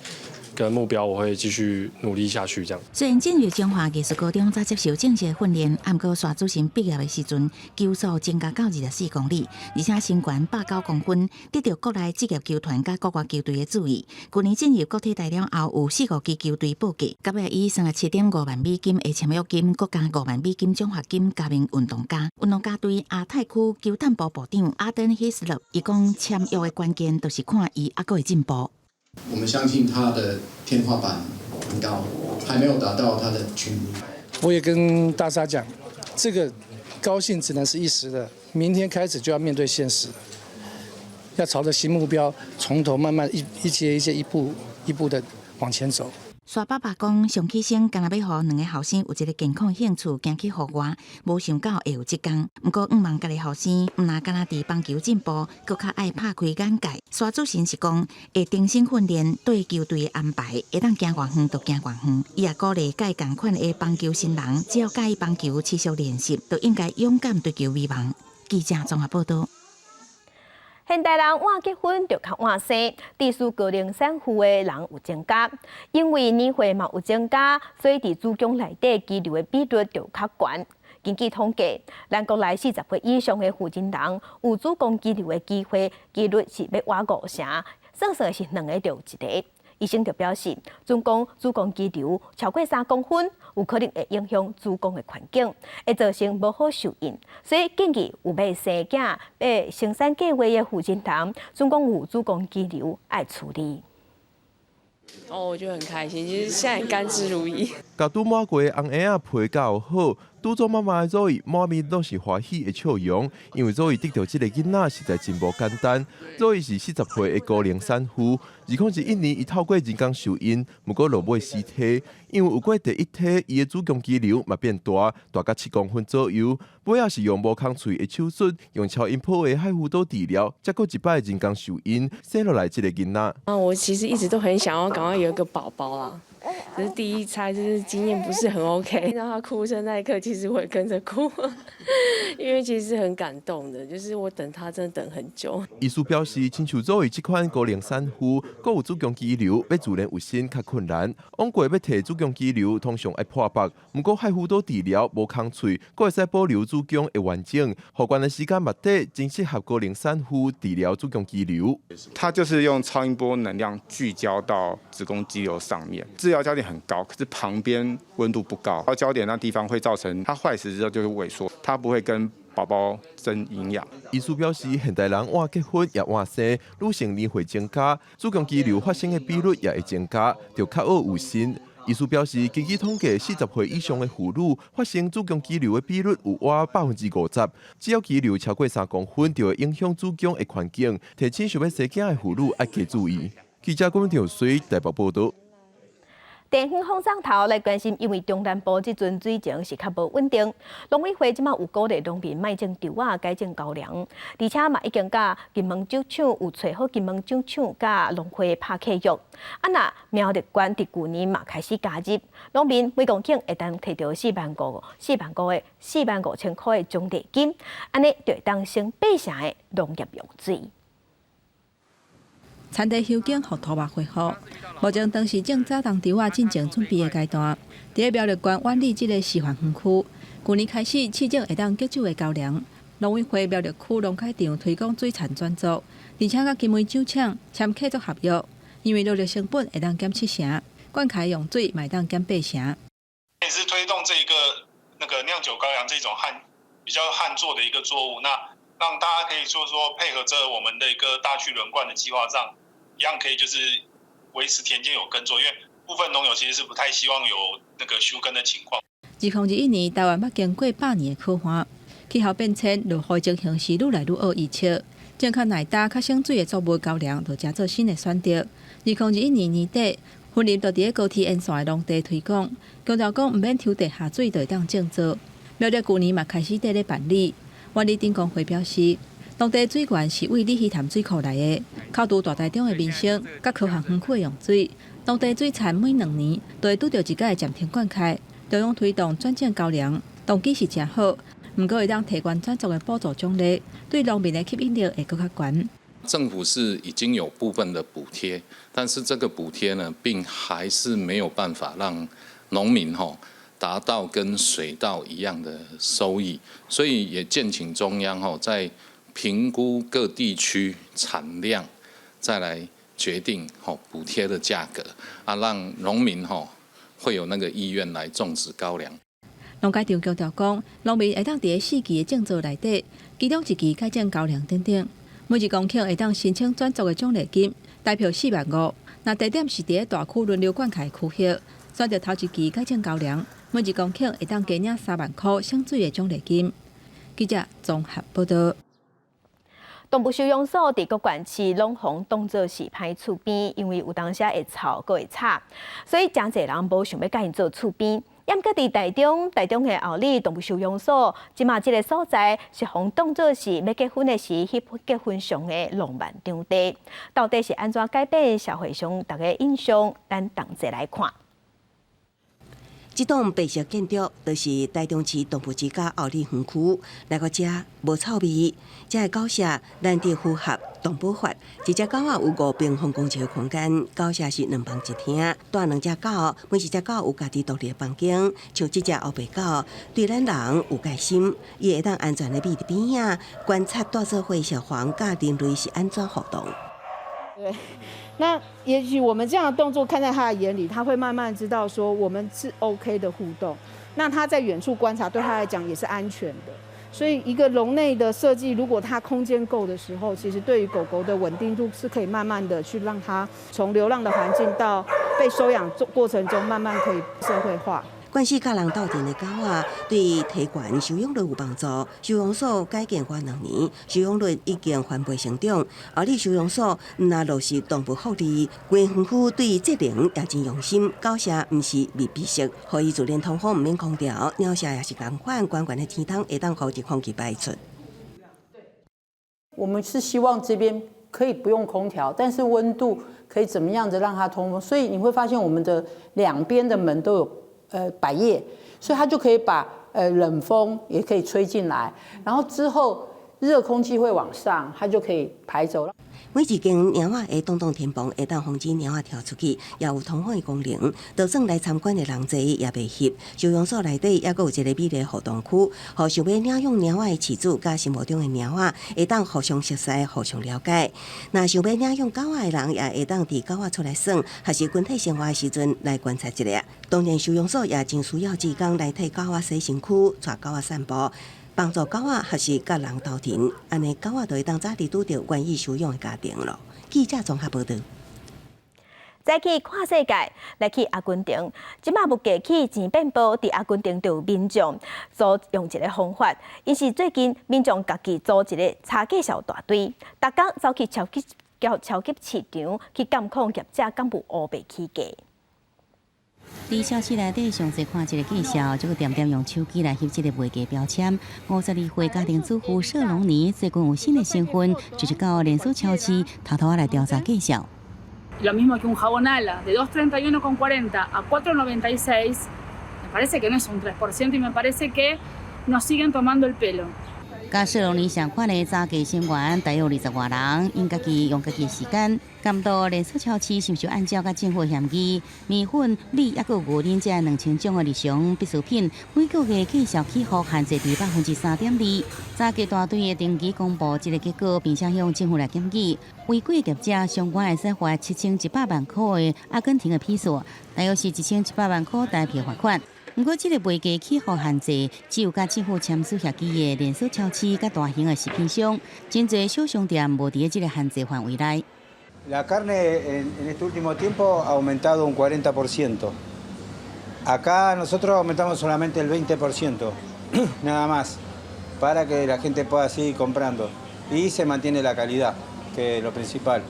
跟目標，我會繼續努力下去。這樣。雖然進入彰化藝術高中才接受正式訓練，毋過沙祖神畢業的時陣，球速增加到24公里，而且身懸109公分，得著國內職業球團佮國外球隊的注意。舊年進入國體大了後，有四五支球隊報價，到尾以37.5萬美金的簽約金，閣加5萬美金獎學金加盟運動家。運動家隊亞太區球探部部長阿登希斯勒，伊講簽約的關鍵，就是看伊猶閣會進步。我們相信他的天花板很高，還沒有達到他的全力。我也跟大家講，這個高興只能是一時的，明天開始就要面對現實，要朝着新目標，從頭慢慢一階一階、一步一步的往前走。沙爸爸講，上起先干焦欲予兩个後生有一个健康興趣，行去戶外，無想到會有這工。毋過，向望家己後生，毋若干焦佇棒球進步，閣較愛拍開眼界。沙祖神是講，會重新訓練對球隊的安排，會當行偌遠就行偌遠。伊也鼓勵佮伊仝款的棒球新人，只要佮意棒球，持續練習，就應該勇敢追求美夢。記者綜合報道。現代人晚結婚就較晚生，致使高齡產婦的人有增加，因為年歲嘛有增加，所以佇子宮內底肌瘤的比率就較懸。根據統計，咱國內40歲以上的婦人有子宮肌瘤的機會，幾率是欲倚5成，算算是兩个就一个。醫生就表示，準講子宮肌瘤超過3公分，有可能會影響子宮的環境，會造成無好受孕。所以建議有欲生囝、欲生產計劃的婦人童，準講有子宮肌瘤愛處理。哦，我就很開心，其實現在甘之如飴。共拄滿月的紅嬰仔陪較好，拄做媽媽的 Zoe 滿面攏是歡喜的笑容，因為 Zoe 得著這个囡仔實在真無簡單。Zoe 是40歲的高齡產婦，2021年伊透過人工受孕，毋過落尾死胎，因為有過第一胎，伊的子宮肌瘤嘛變大，大甲7公分左右。尾仔是用無空喙的手術，用超音波的氦輔導治療，才閣一擺人工受孕，生落來這个囡仔。啊，我其實一直都很想要趕快有一個寶寶啦。只是第一胎就是經驗不是很 OK，聽到他哭聲那一刻，其實我也跟着哭，因為其實很感動的，就是我等他真的等很久。醫師表示，親像 Zoe 這款高齡產婦，閣有子宮肌瘤，欲自然妊娠較困難。往過欲提子宮肌瘤，通常愛破腹，毋過氦輔導治療無空喙，閣會使保留子宮的完整，復原的時間嘛短，真適合高齡產婦治療子宮肌瘤。它就是用超音波能量聚焦到子宮肌瘤上面，治療焦點很高，可是旁邊溫度不高，焦點那地方會造成它壞死之後就是萎縮，它不會跟寶寶爭營養。醫師表示，現代人晚結婚也晚生，女性年歲增加，子宮肌瘤發生的比率也會增加，著較好預先。醫師表示，根據統計，40歲以上的婦女發生子宮肌瘤的比率有倚50%。只要肌瘤超過3公分，就會影響子宮的環境。提醒想欲生囝的婦女愛加注意。記者郭文水台北報導。電風放送頭來關心，因為中南部這陣水情是較無穩定，農委會這馬有鼓勵農民莫種稻仔，改種高粱，而且嘛已經佮金門酒廠有揣好金門酒廠佮農會拍契約。啊，若苗栗縣佇舊年嘛開始加入，農民每公頃會當提著4萬5、4萬5,000箍的獎勵金，按呢就會當省八成的農業用水。田地修耕，予土木恢復。目前當時種早冬稻仔進前準備的階段。佇苗栗縣苑裡這个示範園區，舊年開始試種會當結酒的高粱。農委會苗栗區農改場推廣水田轉作，而且佮金門酒廠簽契作合約，因為勞力成本會當減七成，灌溉用水嘛會當減八成。也是推動這個那個釀酒高粱這種旱比較旱作的一個作物，那讓大家可以說說配合着我們的一個大區輪灌的計劃上。一樣可以，就是維持田間有耕作，因為部分農友其實是不太希望有那個休耕的情況。2021年，台灣捌經過100年的苦旱，氣候變遷、落雨情形是愈來愈惡預測。種較耐乾、較省水的作物高粱，就成做新的選擇。2021年年底，雲林就佇咧高鐵沿線的農地推廣，強調講毋免抽地下水就會當種作。苗栗舊年嘛開始佇咧辦理，苑裡鎮公會表示，農地水源是對鯉魚潭水庫來的，扣除大台中的民生，佮科學園區的用水，農地水田每2年都會拄著一擺的暫停灌溉。中央推動轉種高粱，動機是誠好，毋過會當提懸轉作的補助獎勵，對農民的吸引力會閣較懸。政府是已經有部分的補貼，但是這個補貼呢，並還是沒有辦法讓農民吼達到跟水稻一樣的收益，所以也建請中央吼在評估各地區產量，再來決定吼補貼的價格，啊，讓農民吼會有那個意願來種植高粱。農改場強調講，農民會當佇咧四季的種作內底，其中一季改種高粱等等，每一公頃會當申請轉作的獎勵金，代表4萬5。若地點是佇咧大區輪流灌溉區域，選擇頭一季改種高粱，每一公頃會當加領3萬箍省水的獎勵金。記者綜合報導。動物收容所佇各縣市攏予當做是歹厝邊，因為有當時會臭，閣會吵，所以誠濟人無想欲共𪜶做厝邊。毋過佇台中，台中的后里動物收容所，這馬這个所在是予當做是欲結婚的時翕結婚相的浪漫場地。到底是按怎改變社會上大家印象？咱同齊來看。這棟白色建築就是台中市動物之家后里園區，來到遮無臭味，遮的狗舍難得符合動保法。一隻狗仔有5平方公尺的空間，狗舍是兩房一廳，蹛兩隻狗，每一隻狗有家己獨立的房間。像這隻烏白狗，對咱人有戒心，伊會當安全的覕佇邊仔，觀察蹛做伙小黃佮人類是按怎互動。對，那也許我們這樣的動作看在他的眼裡，他會慢慢知道說我們是 OK 的互動。那他在遠處觀察，對他來講也是安全的。所以一個籠內的設計，如果它空間夠的時候，其實對於狗狗的穩定度是可以慢慢的去讓它從流浪的環境到被收養過程中，慢慢可以社會化。慣勢佮人鬥陣的狗仔，對體懸收養率有幫助。收容所改建花2年，收養率已經翻倍成長。後里收容所毋但落實動物福利，規園區對節能也真用心。狗舍毋是密閉式，予伊自然通風，毋免空調。鳥舍也是仝款，懸懸的天窗會當予熱空氣排出。我們是希望這邊可以不用空調，但是溫度可以怎麼樣子讓它通風？所以你會發現我們的兩邊的門都有百葉，所以它就可以把冷風也可以吹進來，然後之後熱空氣會往上，它就可以排走了。每一間貓仔的擋擋天棚會當防止貓仔跳出去，也有通風的功能。就算來參觀的人濟也袂翕。收容所內底猶閣有一個美麗活動區，予想欲領養貓仔的飼主佮心目中的貓仔會當互相熟悉、互相了解。若想欲領養狗仔的人，也會當佇狗仔出來耍，抑是群體生活的時陣來觀察一下。當然，收容所也真需要志工來替狗仔洗身軀、帶狗仔散步。幫助狗仔學習佮人鬥陣，按呢狗仔就會當早日拄著願意收養的家庭囉。記者綜合報導。再去看世界，來去阿根廷，這馬物價起錢變薄，佇阿根廷就有民眾組用一個方法，𪜶是最近民眾家己組一個查價小大隊，逐工走去超級市場去監控業者敢有烏白起價。佇超市內底上濟看這個介紹，這個恬恬用手機來翕這個賣價標籤。52歲家庭主婦舍龍尼最近有新的身份，就是到連鎖超市偷偷來調查介紹。 Lo mismo que un jabón Ala, de 231,40 a 4,96, me parece que no es un 3% y me parece que nos siguen tomando el pelo. 佮舍龍尼相款的查價成員大約20外人，𪜶家己用家己的時間監督連鎖超市是毋是按照佮政府協議，麵粉、米抑閣牛奶這2000種的日常必需品，每個月價數起伏限制佇3.2%。查價大隊會定期公布這個結果，並且向政府來檢舉。違規業者相關會使罰7100萬塊的阿根廷的披索，大約是1700萬塊台幣罰款。毋過，這個賣價起伏限制只有佮政府簽署協議的連鎖超市佮大型的食品商，真濟小商店無佇這個限制範圍內。 La carne en este último tiempo ha aumentado un 40%. Acá nosotros aumentamos solamente el 20%, nada más, para que la gente pueda seguir comprando y se mantiene la calidad, que es lo principal.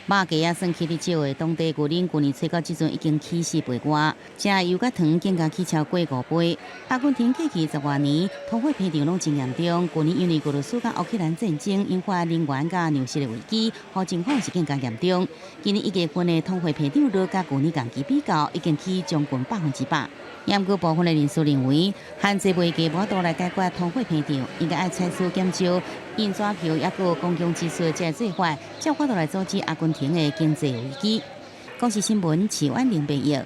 肉價也算起得少的，當地牛奶舊年吹到這陣已經起4倍外，食油佮糖更加起超過5倍。阿根廷過去10外年通貨膨脹攏真嚴重，舊年因為俄羅斯佮烏克蘭戰爭引發能源佮糧食的危機，予情況是更加嚴重。今年1月份的通貨膨脹率佮舊年同期比較，已經起將近100%。毋過部分的人士認為，限制賣價無法度來解決通貨膨脹，應該愛採取減少印紙票，抑閣公共支出這個做法，才有法度來阻止阿根廷的經濟危機。公視新聞，徐婉玲編譯。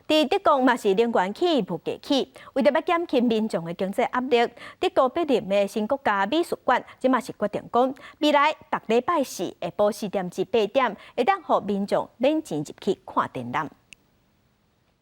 佇德國嘛是能源起，物價起，為著欲減輕民眾的經濟壓力，德國柏林的新國家美術館這馬是決定講，未來逐禮拜四下晡4點至8點，會當予民眾免錢入去看展覽。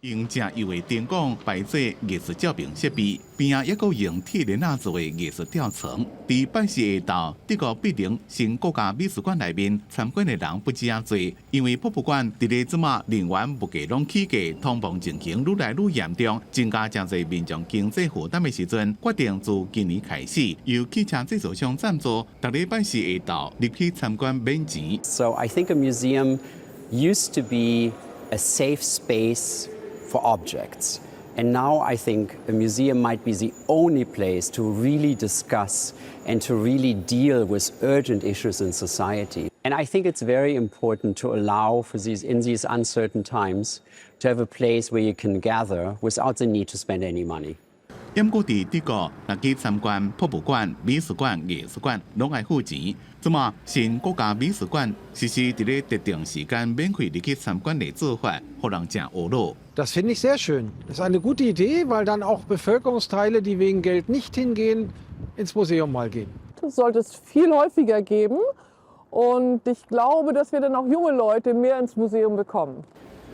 用誠幼的燈光擺做藝術照明設備，邊仔抑閣用鐵鏈仔做的藝術吊床。佇拜四下晝，德國柏林新國家美術館內面參觀的人不止遮濟，因為博物館佇咧這馬能源物價攏起價，通膨情形愈來愈嚴重，增加誠濟民眾經濟負擔的時陣，決定自今年開始，由汽車製造商贊助，逐禮拜四下晝入去參觀免錢。 So I think a museum used to be a safe space for objects. And now I think a museum might be the only place to really discuss and to really deal with urgent issues in society. And I think it's very important to allow for these, in these uncertain times, to have a place where you can gather without the need to spend any money. 毋過佇德國，若去參觀博物館、美術館、藝術館，攏愛付錢。這馬新國家美術館實施佇咧特定時間免費入去參觀的做法，予人誠懊惱。 Das finde ich sehr schön. Das ist eine gute Idee, weil dann auch Bevölkerungsteile, die wegen Geld nicht hingehen, ins Museum mal gehen. Das sollte es viel häufiger geben. Und ich glaube, dass wir dann auch junge Leute mehr ins Museum bekommen.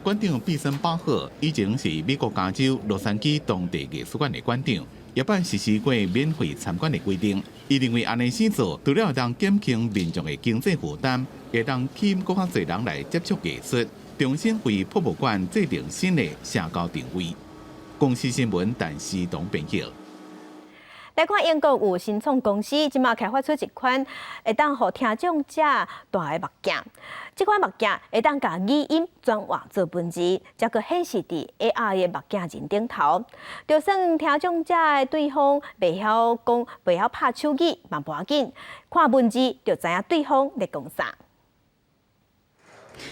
館長畢森巴赫以前是美國加州洛杉磯當代藝術館的館長，也捌實施過免費參觀的規定。伊認為按呢式做，除了會當減輕民眾的經濟負擔，會當吸引閣較濟人來接觸藝術，重新為博物館制定新的社交定位。公視新聞陳思東編譯。來看英國有新創公司，這馬開發出一款會當予聽障者戴的目鏡。這款目鏡會當共語音轉換做文字，才閣顯示佇 AR 的目鏡人頂頭。就算聽障者的對方袂曉講、袂曉拍手語，嘛無要緊，看文字就知影對方咧講啥。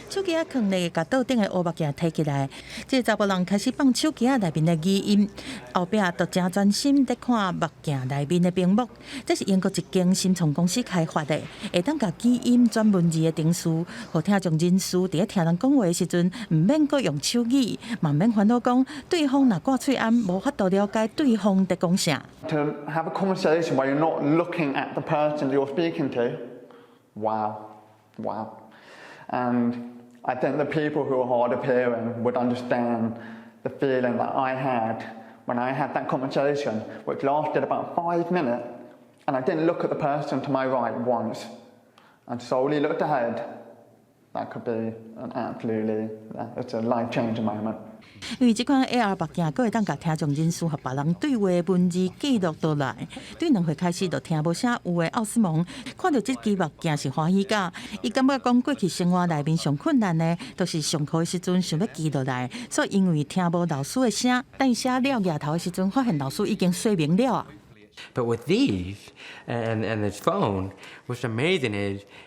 手機仔囥咧，共桌頂的烏目鏡提起來，這個查埔人開始放手機仔內面的語音，後壁就誠專心咧看目鏡內面的屏幕。這是英國一間新創公司開發的，會當共語音轉文字的程序，予聽障人士佇咧聽人講話的時陣，毋免閣用手語，嘛毋免煩惱講對方若掛喙罨，無法度了解對方佇講啥。 To have a conversation where you're not looking at the person you're speaking to, wow, wow. And I think the people who are hard of hearing would understand the feeling that I had when I had that conversation, which lasted about 5 minutes, and I didn't look at the person to my right once, and solely looked ahead. That could be an absolutely, it's a life-changing moment. 因為這款 AR 目鏡，閣會當共聽障人士予別人對話文字記錄落來。對2歲開始就聽無啥有的奧斯蒙，看著這支目鏡是歡喜甲。伊感覺講過去生活內面上困難的，就是上課的時陣想欲記落來，所以因為聽無老師的聲，等伊寫了額頭的時陣，發現老師已經說明了啊。 But with these and this phone, what's amazing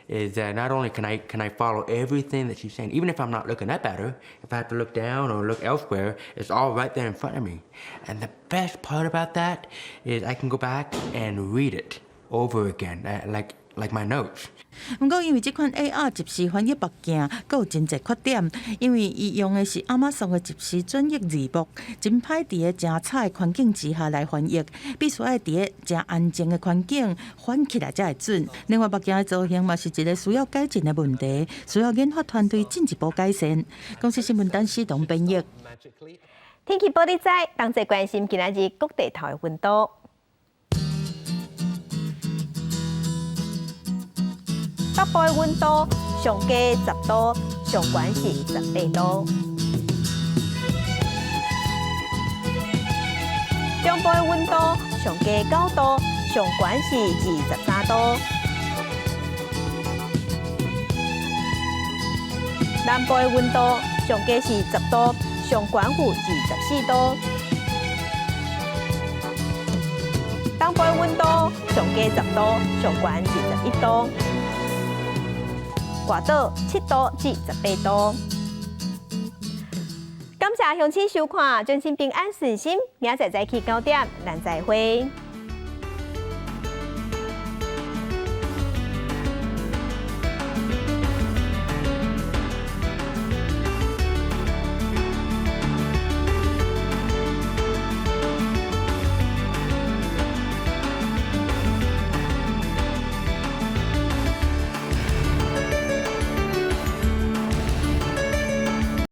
is that not only can I follow everything that she's saying, even if I'm not looking up at her, if I have to look down or look elsewhere, it's all right there in front of me. And the best part about that is I can go back and read it over again, like my notes. 毋過，因為這款 AR 即時翻譯目鏡，閣有真濟缺點，因為伊用的是亞馬遜的即時轉譯字幕，真歹佇个誠吵的環境之下來翻譯，必須愛佇个誠安靜的環境翻起來才會準。另外，目鏡的造型嘛是一個需要改進的問題，需要研發團隊進一步改善。公視新聞陳思東編譯。天氣報你知，同齊關心今仔日各地頭的溫度。北部的溫度上低10度，上懸是18度。中部的溫度上低9度，上懸是23度。南部的溫度上低是10度，上懸有24度。東部的溫度上低10度，上懸21度。外島7度至18度。感謝鄉親收看，祝恁平安順心，明仔載早起9點，咱再會。